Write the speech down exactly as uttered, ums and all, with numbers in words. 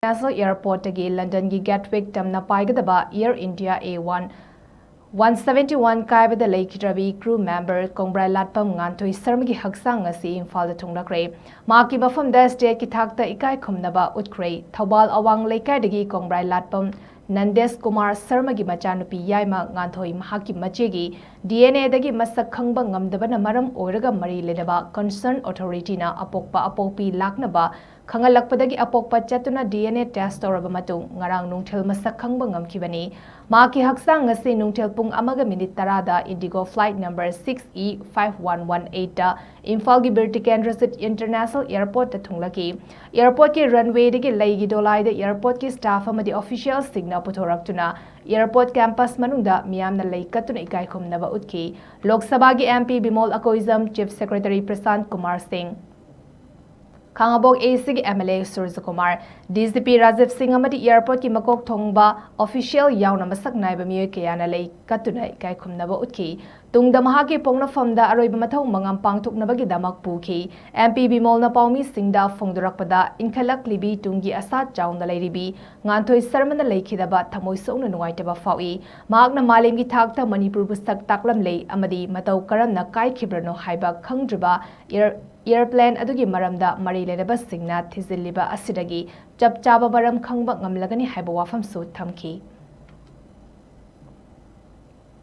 International Airportꯇꯒꯤ ꯂꯟꯗꯟꯒꯤ ꯒꯦꯠꯋꯤꯛ ꯇꯝꯅ ꯄꯥꯏꯒꯗꯕ Air India A one one seventy one ꯀꯥꯏꯕꯗ ꯂꯩꯈꯤꯗ꯭ꯔꯕꯤ crew member ꯀꯣꯡꯕ꯭ꯔꯥꯏ ꯂꯥꯠꯄꯝ ꯉꯥꯟꯊꯣꯏ ꯁꯔꯃꯒꯤ ꯍꯛꯆꯥꯡ ꯉꯁꯤ ꯏꯝꯐꯥꯜꯗ ꯊꯨꯡꯂꯈ꯭ꯔꯦ꯫ ꯃꯍꯥꯛꯀꯤ ꯃꯐꯝꯗ stateꯀꯤ ꯊꯥꯛꯇ ꯏꯀꯥꯏ ꯈꯨꯝꯅꯕ ꯎꯠꯈ꯭ꯔꯦ꯫ ꯊꯧꯕꯥꯜ ꯑꯋꯥꯡ ꯂꯩꯀꯥꯏꯗꯒꯤ ꯀꯣꯡꯕ꯭ꯔꯥꯏ ꯂꯥꯠꯄꯝ ꯅꯟꯗꯦꯁ ꯀꯨꯃꯥꯔ ꯁꯔꯃꯒꯤ ꯃꯆꯥꯅꯨꯄꯤ ꯌꯥꯏꯃ ꯉꯥꯟꯊꯣꯏ ꯃꯍꯥꯛꯀꯤ ꯃꯆꯦꯒꯤ DNAꯗꯒꯤ ꯃꯁꯛ ꯈꯪꯕ ꯉꯝꯗꯕꯅ ꯃꯔꯝ ꯑꯣꯏꯔꯒ ꯃꯔꯤ ꯂꯩꯅꯕ concerned authorityꯅ ꯑꯄꯣꯛꯄ ꯑꯄꯣꯛꯄꯤ ꯂꯥꯛꯅꯕ ꯈꯪꯍꯜꯂꯛꯄꯗꯒꯤ ꯑꯄꯣꯛꯄ ꯆꯠꯇꯨꯅ DNA test ꯇꯧꯔꯕ ꯃꯇꯨꯡ ꯉꯔꯥꯡ ꯅꯨꯡꯊꯤꯜ ꯃꯁꯛ ꯈꯪꯕ ꯉꯝꯈꯤꯕꯅꯤ꯫ ꯃꯍꯥꯛꯀꯤ ꯍꯛꯆꯥꯡ ꯉꯁꯤ ꯅꯨꯡꯊꯤꯜ ꯄꯨꯡ ꯑꯃꯒ minute ꯇꯔꯥꯗ Indigo flight number six E five one one eight ꯏꯝꯐꯥꯜꯒꯤ ꯕꯤꯔ ꯇꯤꯀꯦꯟꯗ꯭ꯔꯖꯤꯠ International Airportꯇ ꯊꯨꯡꯂꯈꯤ꯫ Airportꯀꯤ runwayꯗꯒꯤ ꯂꯩꯒꯤ ꯗꯣꯂꯥꯏꯗ airportꯀꯤ staff ꯑꯃꯗꯤ officialꯁꯤꯡꯅ ꯄꯨꯊꯣꯔꯛꯇꯨꯅ airport campus ꯃꯅꯨꯡꯗ ꯃꯤꯌꯥꯝꯅ ꯂꯩ ꯀꯠꯇꯨꯅ ꯏꯀꯥꯏ ꯈꯨꯝꯅꯕ ꯎꯠꯈꯤ꯫ ꯂꯣꯛ ꯁꯚꯥꯒꯤ MP Bimol Akoijam, Chief Secretary ꯄ꯭ꯔꯁꯥꯟꯠ Kumar ꯁꯤꯡ, ꯈꯥꯉꯕꯣꯛ ACꯒꯤ MLA ꯁꯨꯔꯖꯀꯨꯃꯥꯔ, DGP ꯔꯥꯖꯤꯕ ꯁꯤꯡ ꯑꯃꯗꯤ airportꯀꯤ ꯃꯀꯣꯛ ꯊꯣꯡꯕ official ꯌꯥꯎꯅ ꯃꯁꯛ ꯅꯥꯏꯕ ꯃꯤꯑꯣꯏ ꯀꯌꯥꯅ ꯂꯩ ꯀꯠꯇꯨꯅ ꯏꯀꯥꯏ ꯈꯨꯝꯅꯕ ꯎꯠꯈꯤ꯫ ꯇꯨꯡꯗ ꯃꯍꯥꯛꯀꯤ ꯄꯣꯛꯅꯐꯝꯗ ꯑꯔꯣꯏꯕ ꯃꯊꯧ ꯃꯉꯝ ꯄꯥꯡꯊꯣꯛꯅꯕꯒꯤꯗꯃꯛ ꯄꯨꯈꯤ꯫ MP ꯕꯤꯃꯣꯜꯅ ꯄꯥꯎꯃꯤꯁꯤꯡꯗ ꯐꯣꯡꯗꯣꯔꯛꯄꯗ ꯏꯟꯈꯠꯂꯛꯂꯤꯕꯤ ꯇꯨꯡꯒꯤ ꯑꯁꯥ ꯆꯥꯎꯅ ꯂꯩꯔꯤꯕꯤ ꯉꯥꯟꯊꯣꯏ ꯁꯔꯃꯅ ꯂꯩꯈꯤꯗꯕ ꯊꯃꯣꯏ ꯁꯣꯛꯅ ꯅꯨꯡꯉꯥꯏꯇꯕ ꯐꯥꯎꯏ꯫ ꯃꯍꯥꯛꯅ ꯃꯥꯂꯦꯝꯒꯤ ꯊꯥꯛꯇ ꯃꯅꯤꯄꯨꯔꯕꯨ ꯁꯛ ꯇꯥꯛꯂꯝꯂꯦ ꯑꯃꯗꯤ ꯃꯇꯧ ꯀꯔꯝꯅ ꯀꯥꯏꯈꯤꯕ꯭ꯔꯅꯣ ꯍꯥꯏꯕ ꯈꯪꯗ꯭ꯔꯤꯕ air-, airplane ꯑꯗꯨꯒꯤ ꯃꯔꯝꯗ ꯃꯔꯤ ꯂꯩꯅꯕꯁꯤꯡꯅ ꯊꯤꯖꯤꯜꯂꯤꯕ ꯑꯁꯤꯗꯒꯤ ꯆꯞ ꯆꯥꯕ ꯃꯔꯝ ꯈꯪꯕ ꯉꯝꯂꯒꯅꯤ ꯍꯥꯏꯕ ꯋꯥꯐꯝꯁꯨ ꯊꯝꯈꯤ꯫